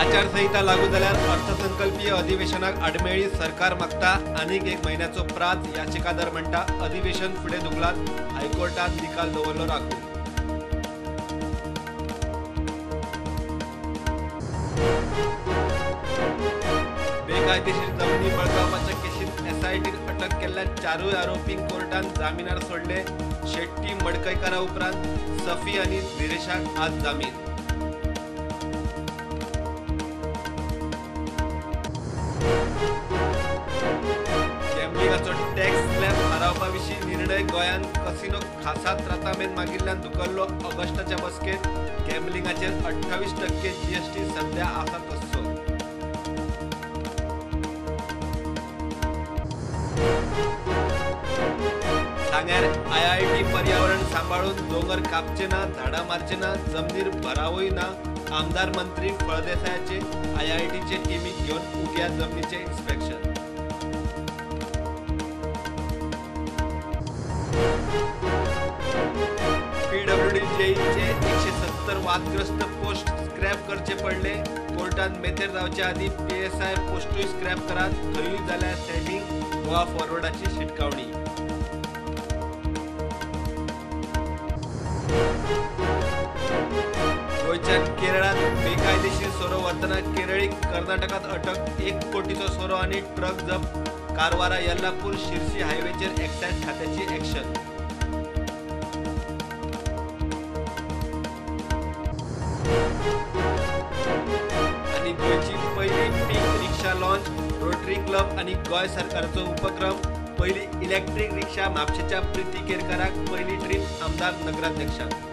आचारसंहिता लागू जाल्यार अर्थसंकल्पीय अधिवेशनाक आडमेळी सरकार मागता आनीक एक म्हयन्याचो प्रांत याचिकादार म्हणटा अधिवेशन फुडें धुकलात हायकोर्टान निकाल दवरलो राखून। बेकायदेशीर जमनी बळकावपाच्या केशीत एसआयटीन अटक केल्ल्या चारूय आरोपींक कोर्टान जामिनार सोडले। शेट्टी मडकयकारा उपरांत सफी आनी धीरेशाक आज जामीन। गॅम्बलिंगाचो टॅक्स स्लॅब थारावपा विशीं निर्णय गोंयांत कसिनो खासा त्रातामेन मागिल्ल्यान धुकल्लो। ऑगस्टाच्या बसकेंत गॅम्बलिंगाचेर 28% जीएसटी सध्या आसा तस्सो। सांग्यार आयआयटी पर्यावरण सांबाळून दोंगर कापचे ना, झाडां मारचे ना, जमनीर भरावूय ना। आमदार मंत्री फळदेसायाचे आयआयटीचे टिमीक घेवन उग्या जमनीचे इन्स्पेक्शन। पीडब्ल्यूडी जेईचे 170 वादग्रस्त पोस्ट स्क्रॅप करचे पडले। कोर्टान मेतेर जावचे आदीं पीएसआय पोस्टूय स्क्रॅप करात, थंयूय जाल्यार सेटिंग। गोवा फॉरवर्डाची शिटकावणी। गोंयच्या केरळांत बेकायदेशीर सोरो व्हरतना केरळीक कर्नाटकांत अटक। 1 कोटीचो सोरो आनी ट्रक जप्त। कारवारा यल्लापूर शिरसी हायवेचेर एक्सायज खात्याची एक्शन। आनी गोंयची पयली pink rickshaw launch. Rotary club आनी गोंय सरकाराचो उपक्रम। पयली इलेक्ट्रीक रिक्षा म्हापशेच्या प्रिती केरकाराक, पयली ट्रीप आमदार नगराध्यक्षांक।